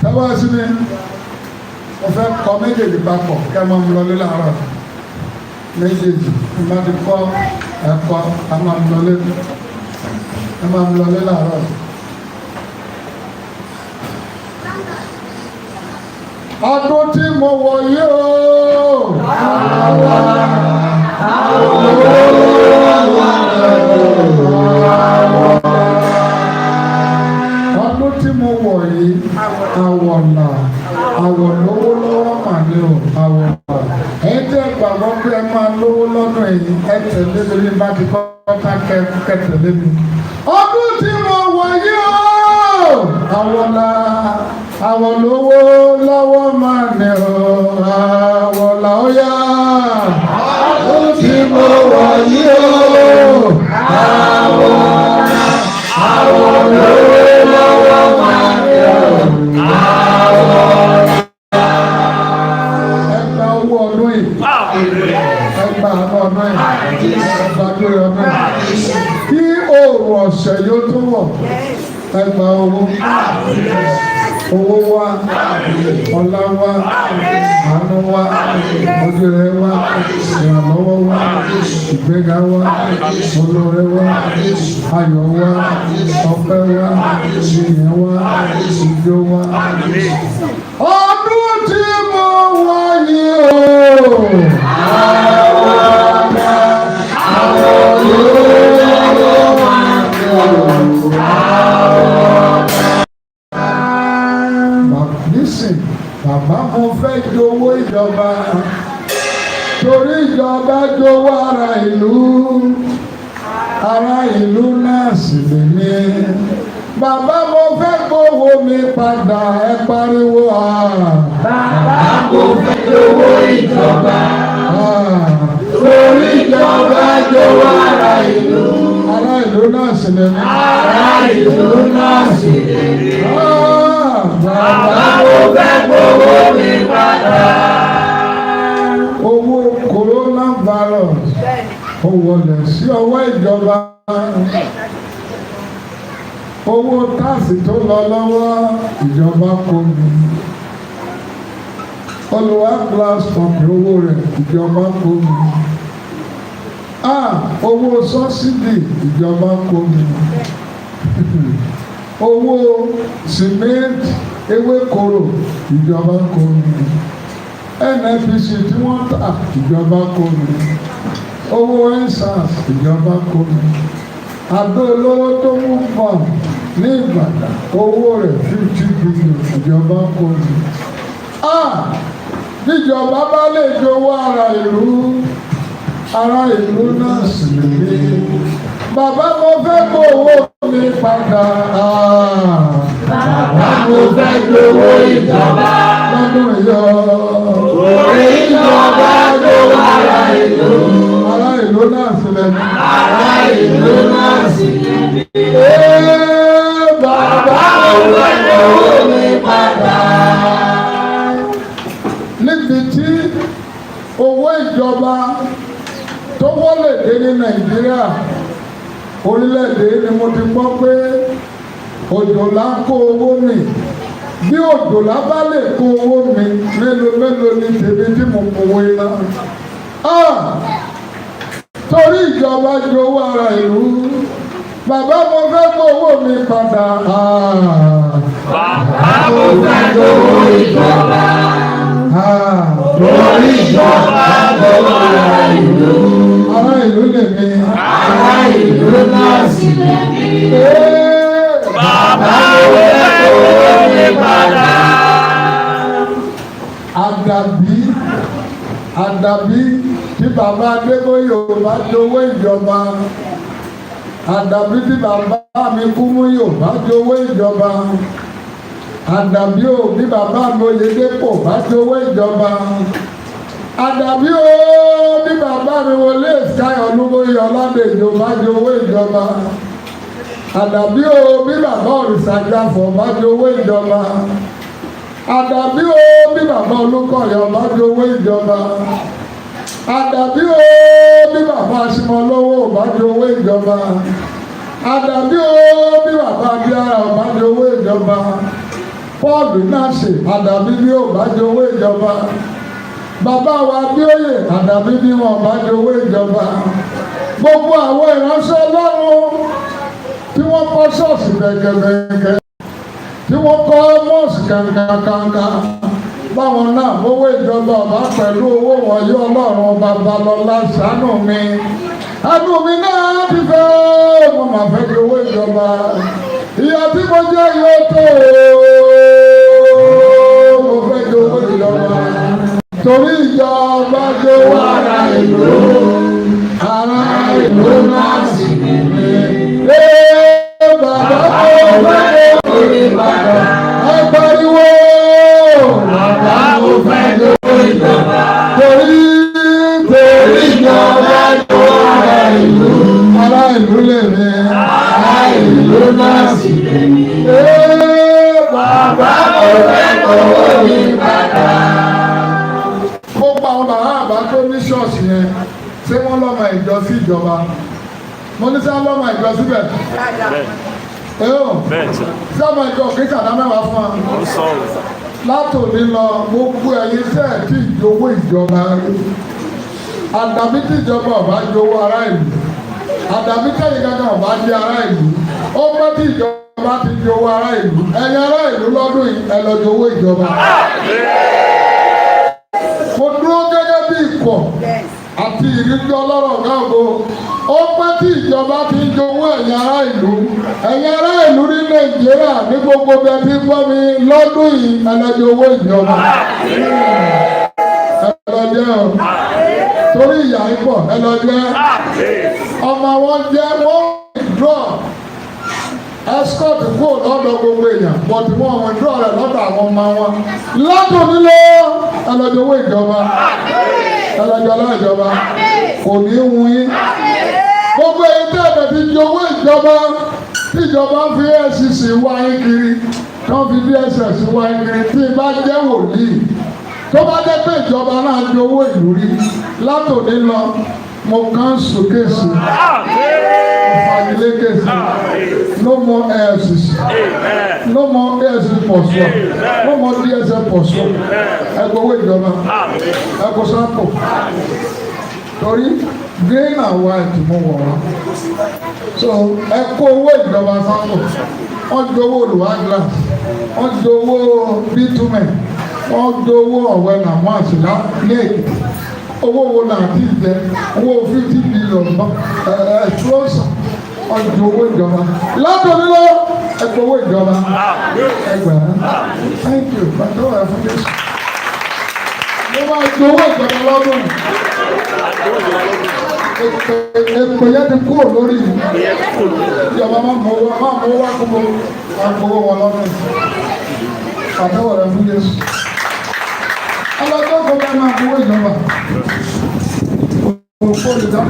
Tẹ́wọ́ sí mi, mo fẹ́ kọ méjèèjì papọ̀ kẹ́ ẹ máa mú lọlé láàárọ̀. Méjèèjì ní bá ti kọ́ ẹ̀kọ́, a máa mú lọlé, ẹ máa mú lọlé láàárọ̀. Ọdún tí mo wọ̀ yìí o. Ọdún tí mo wọ̀ yìí, àwọ̀là, àwọ̀ lówó lọ́wọ́ mà ní o, àwọ̀là. Ẹ̀yin tẹ́ ẹ gbàgbọ́ pé ẹ máa lówó lọ́dún yìí, ẹ tẹ̀lé mi ní bá ti kọ́ ká kẹ́ tẹ̀lé mi. Ọdún tí mo wọ̀ yìí o, àwọ̀là, àwọ̀ lówó lọ́wọ́ mà ní o, àwọ̀là ó yá. Ọdún tí mo wọ̀ yìí o, àwọ̀là, àwọ̀ lówó lọ́wọ́ mà ní o, àwọ̀là. Ẹ gba owó ọdún yìí, ẹ gba àánú ọdún yìí, ẹ gba dúró ọdún yìí. Kí oòrùn ọ̀sẹ̀ yóò tó wọ̀, ẹ gba owó. Owó wá, ọlá wá, àánú wá, ojú rẹ wá, ìrànlọ́wọ́ wá, ìgbéga wá, olóore wá, ayọ̀ wá, ọpẹ́ wá, ìyìn wá, ijó wá. Ọdún tí mo wọ̀ yìí o. Àwọn olówó máa ń lò. Nísìn, bàbá, mo fẹ́ jowó ìjọba torí ìjọba jowó ara ìlú, ará ìlú náà sì lè ní. Bàbá, mo fẹ́ gbowó mi padà, ẹ pariwo à. Bàbá, mo fẹ́ jowó ìjọba. Torí ìjọba jowó ara ìlú. Ará ìlú náà sì lè ní. Ará ìlú náà sì lè ní. Bàbá, Bàbá, mo fẹ́ gbowó mi padà. Owó coronavirus ó wọlé sí ọwọ́ ìjọba. Owó tax tó lọ lọ́wọ́, ìjọba kò ní. Olùwà Glass Company, owó rẹ̀, ìjọba kò ní. Owó subsidy, ìjọba kò ní. Owó cement ewékoro, ìjọba kò ní. NNPC tí wọ́n tà, ìjọba kò ní. Owó EndSARS, ìjọba kò ní. Àdó olóró tó mú pọ̀ ní Ìbàdàn, owó rẹ̀ 50 billion, ìjọba kò ní. Níjọba bá lè jowó ara ìlú, ará ìlú náà sì lè ní. Bàbá, mo fẹ́ gbowó mi padà. Bàbá, mo fẹ́ gbowó ìjọba. Lọ́dún yọ. Torí ìjọba jowó ara ìlú. Ará ìlú náà sì lè ní. Ará ìlú náà sì lè ní. Ee, bàbá, Bàbá, mo fẹ́ gbowó mi padà. Níbi tí owó ìjọba tó wọlé dé ní Nàìjíríà, orílẹ̀-èdè ni mo ti gbọ́ pé òjòlá ń kó owó mi. Bí òjòlá bá lè kó owó mi, mélòó mélòó ni tèmi tí mo kówó iná? Torí ìjọba jowó ara ìlú, bàbá, mo fẹ́ kó owó mi padà. Bàbá, mo fẹ́ gbowó ìjọba. Torí ìjọba jowó ara ìlú. Ará ìlú lèmi. Ará ìlú náà sì lè ní. Ee, Bàbá, mo fẹ́ gbowó mi padà. Àdàbí tí bàbá Adébóyè ò bá jowó ìjọba, àdàbí tí bàbá mi Kúmúyì ò bá jowó ìjọba, àdàbí ò bí bàbá mi Oyèdépò bá jowó ìjọba, àdàbí ò bí bàbá mi Wọlé Sky Olúbóyè Ọládèjì bá jowó ìjọba, àdàbí ò bí bàbá Òrìṣàjáfọ̀ bá jowó ìjọba, àdàbí o bí bàbá Olúkọ̀yà bá jowó ìjọba, àdàbí o bí bàbá Aṣímọlówó bá jowó ìjọba, àdàbí o bí bàbá Abíára bá jowó ìjọba. Paul náà ṣe, àdàbí bí ò bá jowó ìjọba. Bàbá wa Abíóyè, àdàbí bí wọn bá jowó ìjọba. Gbogbo àwọn ìránṣẹ́ Ọlọ́run tí wọ́n kọ́ ṣọ́ọ̀ṣì bẹ̀gẹ̀bẹ̀gẹ̀, tí wọ́n kọ́ mosque kàǹkàǹkàǹkà, báwọn náà owó ìjọba ọba pẹ̀lú owó wọ̀nyí. Ọlọ́run Babalọ́lá, ṣàánú mi. Ẹnu mi náà ti fẹ́, mo máa fẹ́ di owó ìjọba. Ìyà tí mo jẹ́ yóò tó, mo fẹ́ di owó ìjọba, torí ìjọba jowó ara ìlú, ara ìlú náà sì ní mi. Ee, bàbá, mo fẹ́ Owó mi padà. Ẹ pariwo. Bàbá, mo fẹ́ jowó ìjọba. Torí ìjọba jowó ara ìlú, ará ìlú lè mi. Ará ìlú náà sì lè mí. Ee, bàbá, Bàbá, mo fẹ́ owó mi padà. Gbogbo àwọn bàbá àbá tó ní ṣọ́ọ̀ṣì yẹn, ṣé wọ́n lọ́mọ ìjọ sí ìjọba? Mo ní sẹ́ lọ́mọ ìjọ síbẹ̀? Bẹ́ẹ̀. Ẹ o. Bẹ́ẹ̀ sà. Sí ọmọ ìjọ kì í sàdá mẹ́wàá fún wa? Ó sọ̀rọ̀. Látòní lọ, gbogbo ẹ̀yin tẹ́ ẹ̀ tí ìjowó ìjọba rí, àdàbí tí ìjọba ọba jowó ará ìlú, àdàbí tẹ̀yìn kankan ọba di ará ìlú, ó pẹ́ tí ìjọba ti jowó ará ìlú. Ẹ̀yin ará ìlú, lọ́dún yìí, ẹ lọ jowó ìjọba. Mo dúró gẹ́gẹ́ bí ikọ̀ àti ìrírí ọlọ́rọ̀ ọ̀gá ògo. Ó pẹ́ tí ìjọba ti ń jowó ẹ̀yin ará ìlú. Ẹ̀yin ará ìlú ní Nàìjíríà, ní gbogbo bẹ́ẹ̀ tí ń gbọ́ mi, lọ́dún yìí, ẹ lọ jowó ìjọba. Ẹ lọ jẹ́ o, torí ìyà yìí pọ̀. Ẹ lọ jẹ́. Ọmọ wọn jẹ́, wọ́n withdraw escort kúrò lọ́dọ̀ gbogbo èèyàn, but wọ́n withdraw rẹ̀ lọ́dọ̀ àwọn ọmọ wọn. Lọ́dún nílé, ẹ lọ jowó ìjọba. Ẹ lọ jẹ ọlọ́ìjọba, kò ní í wun yín. Gbogbo èyí tẹ́ ẹ̀ ti jowó ìjọba, tí ìjọba ń fi EFCC wá yín kiri, tí wọ́n fi DSS wá yín kiri, tí ì bá jẹ́ wòlíì, tó bá jẹ́ pé ìjọba náà jowó ìlú rí, látòní lọ, mo cancel case, fagilé case. No more EFCC, no more EFCC pursue, no more DSS pursue. Ẹ gbowó ìjọba, ẹ kó sápò, torí green and white mo wọ̀ wá. So ẹ kó owó ìjọba sápò. Wọ́n jowó olùwà glass, wọ́n jowó bitumen, wọ́n jowó ọ̀wẹ́ nàmú àṣìlá ní Èkìtì. Owó wo náà ti jẹ? Owó 50 billion ẹ ẹ trọ́sà. Wọ́n jowó ìjọba. Látòní lọ, ẹ gbowó ìjọba ẹgbẹ̀rún. Thank you. Bàtà wà fún Jésù. Mo máa jowó ìjọba lọ́dún yìí. Èpè yẹn ti kúrò lórí mi. Ìjọba máa mú owó wá kó mo máa gbowó wọn lọ́dún yìí. Pàtẹ́wọ̀ rẹ̀ fún Jésù. Ọlọ́jọ́ kò bá máa gbowó ìjọba. Òkú olùdá.